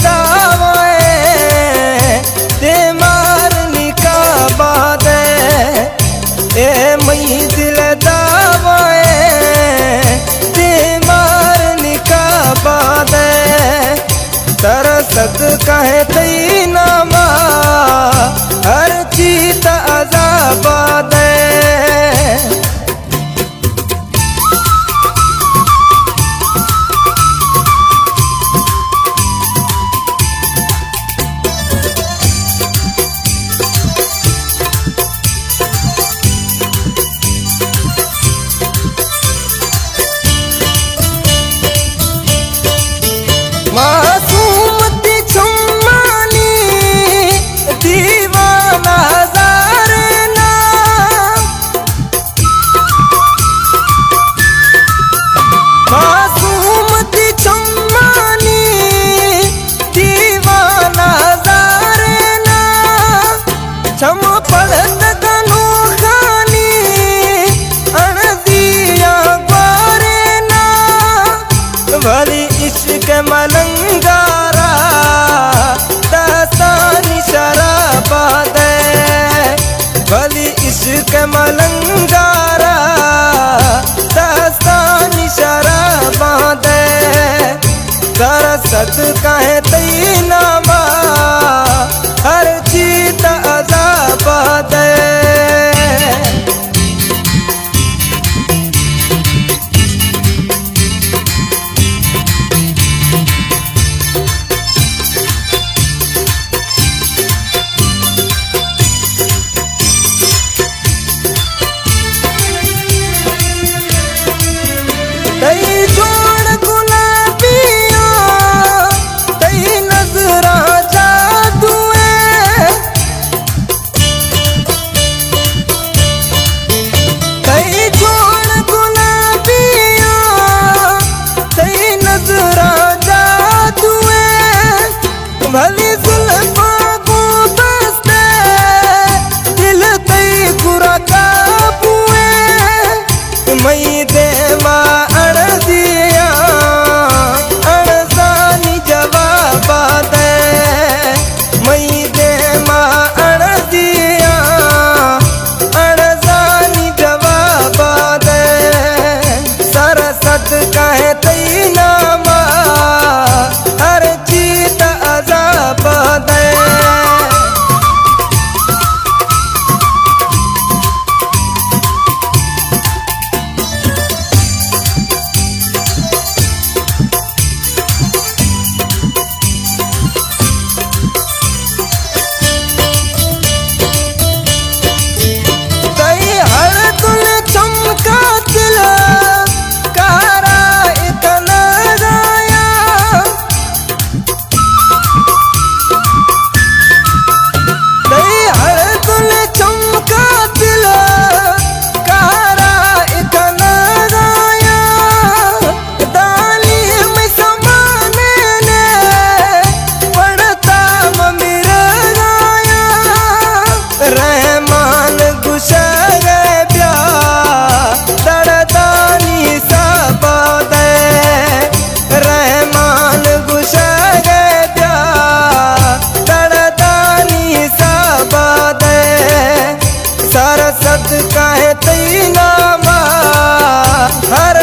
دعوائے دے مار نکا بادے، اے مئی دل دعوائے دے مار نکا بادے۔ ترا صدقہ ہے تئی ناما، ہر چیز عذاب دے۔ معصوم تی چمانی دیوانہ زارنا، معصوم تی چمانی دیوانہ زارنا، چم پڑت کنو خانی اڑ دیا گوارنا۔ ولی عشق ملنگارا داستانی شراب دے، ولی عشق ملنگارا داستانی شراب دے۔ سر صدقہ ہے تئی ناما، ہر چیز عذاب دے۔ تئی جوڑ گلابیاں، تئی نظراں جادو ہے۔ تئی جوڑ گلابیاں، تئی نظراں جادو ہے۔ بھلی زلفاں گوں بستے، دل تئی گورا قابو ہے۔ مئی دیما اڑ دیا، اڑزانی جواب دے۔ مئی دیما اڑ دیا، اڑزانی جواب دے۔ سر صدقہ ہے تئی ناما، ہر چیز عذاب دے۔ تئی ہر دل چمکا دل کارا اتنا گایا۔ تئی ہر دل چمکا دل کارا اتنا گایا۔ دانی میں سمانے نے پڑتا ممیر گایا۔ رحمان گشگ بیا دردانی سبا دے۔ رحمان گشگ بیا دردانی سبا دے۔ سر صدقہ ہے تئی ناما، ہر